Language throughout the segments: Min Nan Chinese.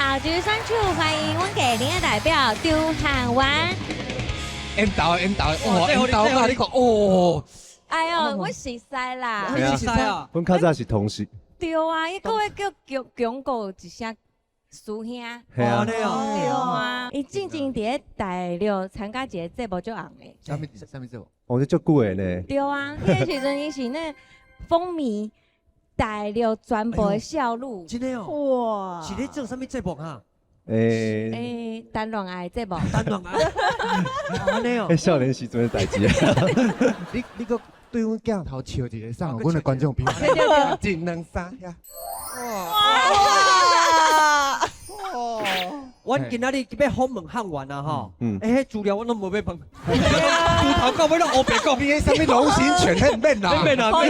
亞洲選手，歡迎阮家庭的代表張漢元。緣投緣投，哇，緣投啊！你看，哦，哎喲，我熟似啦。你熟似啊？阮較早是同事。對啊，伊閣會叫強強哥一聲師兄。係啊。對啊，伊進前佇咧大陸參加一个節目足紅的。啥物啥物節目？哦，這足久的呢。對啊，彼個時陣伊是那風靡大陸全部的少女。真的哦。哇！是咧做啥物節目啊？欸，談戀愛節目。談戀愛。按呢哦。彼少年時陣的代誌啊。你閣對阮鏡頭笑一下，送予阮的觀眾朋友。一兩三呀。哇！阮今仔日欲訪問漢元啊吼，欸，彼資料我攏無欲問，由頭到尾攏烏白講。你彼啥物龍形拳，彼毋免啦，免啦。哦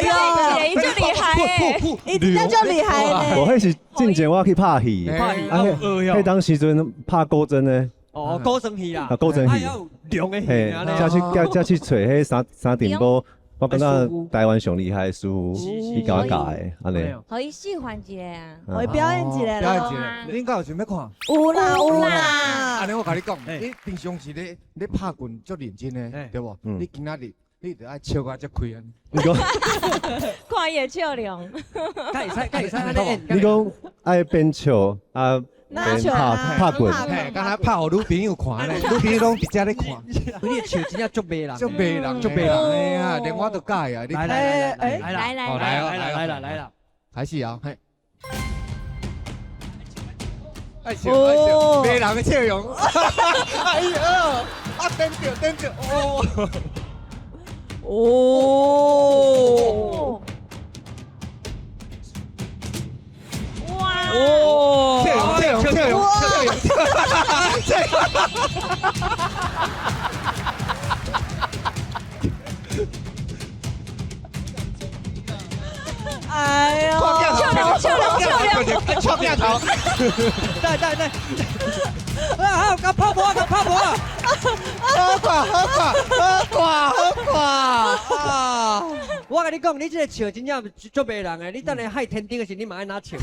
喲，伊足厲害的，伊真正足厲害的。無，彼是進前我去拍戲，拍戲啊，彼當時陣拍古裝的。哦，古裝戲啦。啊，古裝戲。龍的戲。嘿，才去揣彼三三重埔，我感覺台灣上厲害的師傅，伊共我教的，按呢。予伊示範一下啊，予伊表演一下。表演一下，恁敢有想欲看？有啦有啦。按呢我共你講，你平常時咧咧拍拳足認真的，對無？你今仔日你著愛笑甲足開按呢。你講，看伊的笑容。敢會使，敢會使按呢演。你講愛邊笑啊邊拍拍拳，嘿，敢若拍予女朋友看咧，女朋友攏佇遮咧看。你的笑真正足迷人，足迷人，足迷人的啊！連我都佮意啊！來來來來來來來來來來來啦！開始啊！嘿，愛笑愛笑，迷人的笑容。哎呀，啊顛著顛著，哦哦。哇！哦！笑容笑容笑容笑容。哎呦！笑容笑容笑容，笑鏡頭。對對對。啊！共拍無啊！共拍無啊！好掛好掛好掛好掛啊！我共你講，你這個笑真正足迷人的。你等下害天頂的時，你嘛愛哪笑？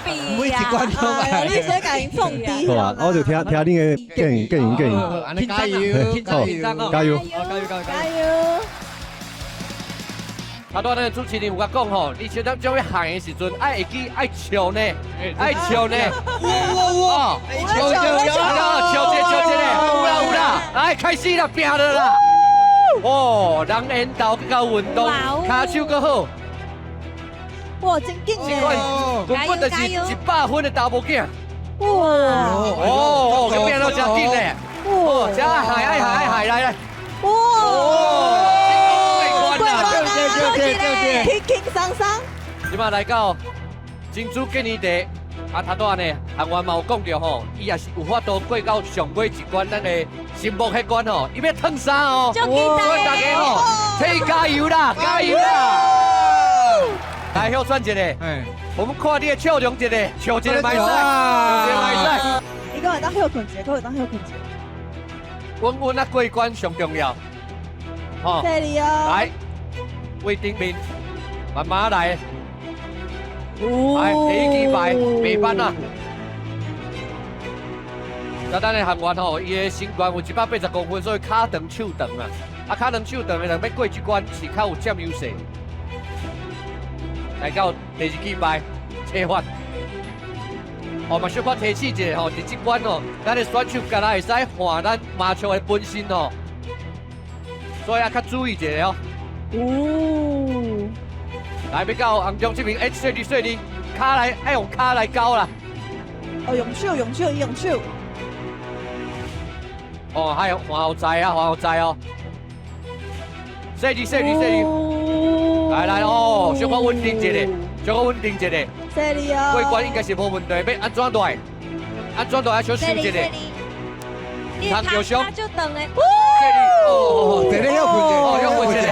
每一關都愛。你先共伊放低。好啊，我就聽聽恁的建議建議建議。加油加油加油加油加油加油！頭拄仔咱的主持人有共講吼，你小點鐘欲喊的時陣，愛會記愛笑呢，愛笑呢。哇哇哇！笑笑笑笑一下笑一下，有啦有啦，來開始啦，拼了啦！哦，人緣投閣夠運動，跤手閣好。哇，真緊這款根本就是100分的查某囝。哇！哦哦，這變到真緊咧。哦，這愛害愛害愛害來來。哇！過關啦！對對對，輕輕鬆鬆。這擺來到珍珠建議題，啊，頭拄仔呢，韓元嘛有講著吼，伊也是有法度過到上尾一關，咱的心木彼關吼，伊欲脫衫哦，所以大家吼，替伊加油啦，加油啦！來，歇轉一下，我們看你的笑容一下，笑一下嘛會使，笑一下嘛會使。伊講會當歇睏一下，閣會當歇睏一下。穩穩啊過關上重要，吼。謝你哦。來，位頂面慢慢來。來，第一支牌白板啊！那咱的學員吼，伊的身高有180公分，所以跤長手長啊。啊，跤長手長的人欲過這關是較有佔優勢。來到第二支牌，切換。哦，嘛小可提醒一下吼，佇這關哦，咱的選手敢若會使換咱麻將的本身哦，所以啊，較注意一下哦。哦。來，欲到紅中這邊，欸，細膩細膩，跤來愛用跤來勾啦。哦，用手用手用手。哦，還有換後在啊，換後在哦。細膩細膩細膩。來來哦，小可穩定一下，小可穩定一下。細膩哦。過關應該是無問題，欲按怎落來？按怎落來？小想一下。你跤就長的。哦，坐咧歇睏一下，哦，歇睏一下。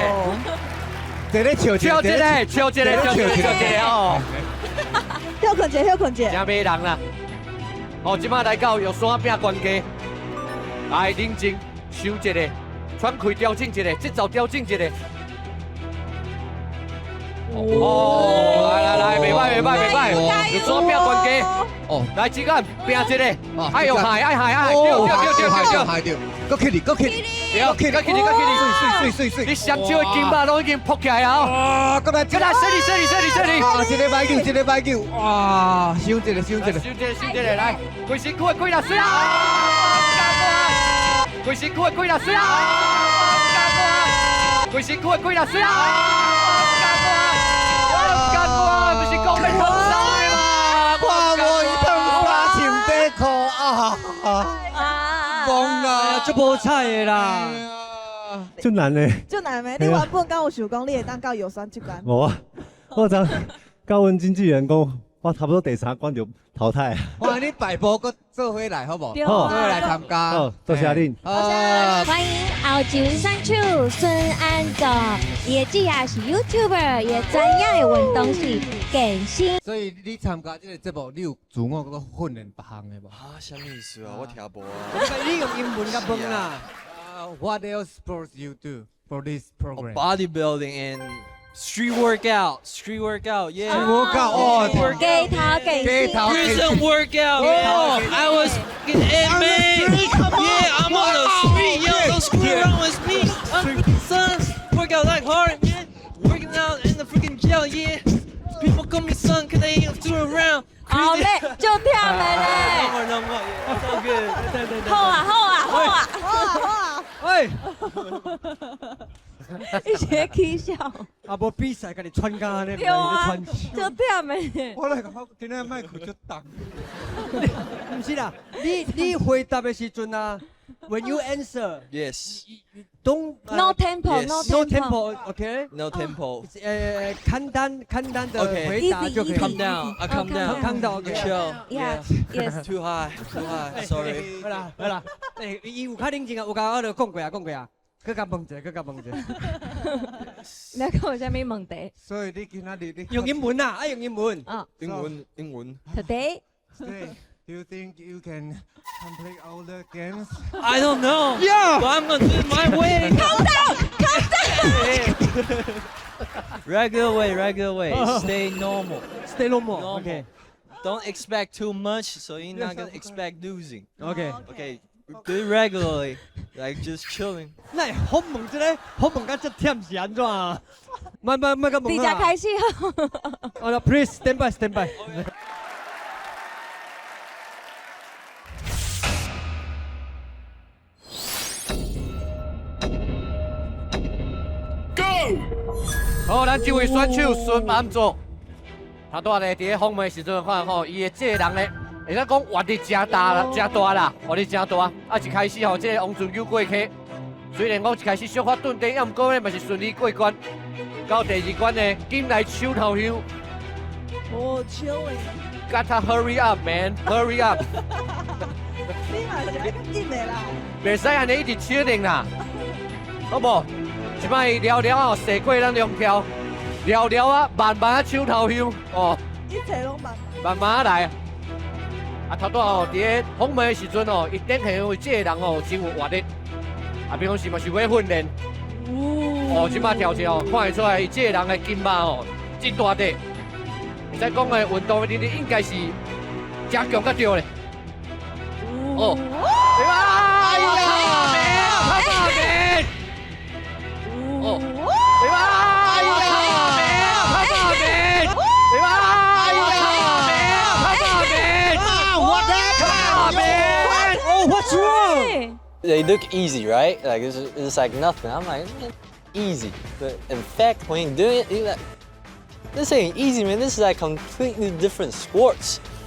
坐咧笑笑一下，笑一下，笑一下，笑一下哦。歇睏一下，歇睏一下。真迷人啦！哦，這擺來到玉山拼關機，來冷靜，收一下，喘氣調整一下，節奏調整一下。哦，來來來，袂歹袂歹袂歹，有左拼關機。哦，來，志剛拼一個，愛用害愛害愛，對對對對對，害對，閣起哩，閣起哩，對，閣起哩，閣起哩，媠媠媠媠。你雙手的筋肉攏已經撲起來啊！哇，閣來，閣來，洗哩洗哩洗哩洗哩。啊，這个歹救，這个歹救，哇，收一个，收一個，收一個，收一個，來，規身軀的幾粒水啊！規身軀的幾粒水啊！規身軀的幾粒水啊！我唔是講欲燙衫的嗎？我無伊燙衫穿短褲啊！懵啦，足無彩的啦。足難的。足難的，你原本敢有想講你會當到藥選這關？無啊，我昨佮阮經紀人講，我差不多第三關就淘汰。哇，你擺步閣做伙來好無？對做伙來參加。好，多謝恁。好，歡迎後一位選手孫安國，伊的職業是 YouTuber，伊的專業的運動是健身。所以你參加這個節目，你有自我閣訓練別項的無？啊，啥物意思啊？我聽無啊。你用英文共問啦。 What else sports you do for this program? Bodybuilding and street workout, street workout, yeah. Street workout, 哦，街頭健身。街頭 Prison workout, man. I was fucking inmate. Yeah, I'm on the street, yo. Don't screw around with me. I'm freaking son. Work out like hard, yeah. Working out in the freaking jail, yeah. People call me son 'cause they ain't screw around. 好嘞，足忝的咧。 No more, no more. Yeah, it's all good. 對對對。好啊，好啊，好啊。好啊，好啊。喂，伊是咧起笑。啊，無比賽，家己喘甲按呢，對啊，喘。足忝的。我來感覺今仔麥克足重。毋是啦，你回答的時陣啊，When you answer, Yes. don't No tempo, no no tempo. tempo, OK? No tempo. 簡單簡單的回答就可以。 Calm down, I calm down. Calm down, OK. Chill. Yeah, yes. Too high, too high. Sorry. 好啦好啦，欸，伊有較冷靜啊，有共我就講過啊，講過啊，閣共問一下，閣共問一下。你講有啥物問題？所以你今仔日你用英文啊，愛用英文。啊，英文，英文。 Today. 對，Do you think you can complete all the games? I don't know. Yeah. But I'm gonna do it my way. Calm down, calm down. Regular way, regular way. Stay normal. Stay normal. Normal. OK. Don't expect too much, so you're not gonna expect losing. OK. Okay. Do it regularly, like just chilling. 那訪問這个，訪問甲這忝是按怎啊？莫莫莫共問直接開始。好啦，Please stand by, stand by. 好，咱這位選手孫安祖，他拄仔咧佇咧訪問的時陣看吼，伊的這个人咧，會使講活力誠大啦，誠大啦，活力誠大。啊，一開始吼，這个王俊九過溪，雖然講一開始小可頓頓，啊，毋過咧嘛是順利過關。到第二關呢，緊來手頭香。哦，chilling。 Gotta hurry up, man, hurry up。你嘛是愛較緊的啦。袂使按呢一直 chilling 啦，好無？這擺聊聊啊，踅過咱兩條，聊聊啊，慢慢啊，手頭香哦，一切攏慢慢慢啊來。啊，頭拄哦，佇咧訪問的時陣哦，伊展現為這个人哦，真有活力。啊，平常時嘛是欲訓練。哦，這擺跳者哦，看會出來，伊這个人的筋肉哦，真大塊。會使講的運動的能力應該是誠強才對咧。哦，哎呀，哎呀，哦，哎呀，哎呀， What happened? Oh, what's wrong? They look easy, right? Like it's like nothing. I'm like, "Man, easy." But in fact, when you do it, you're like, this ain't easy, man. This is like completely different sports.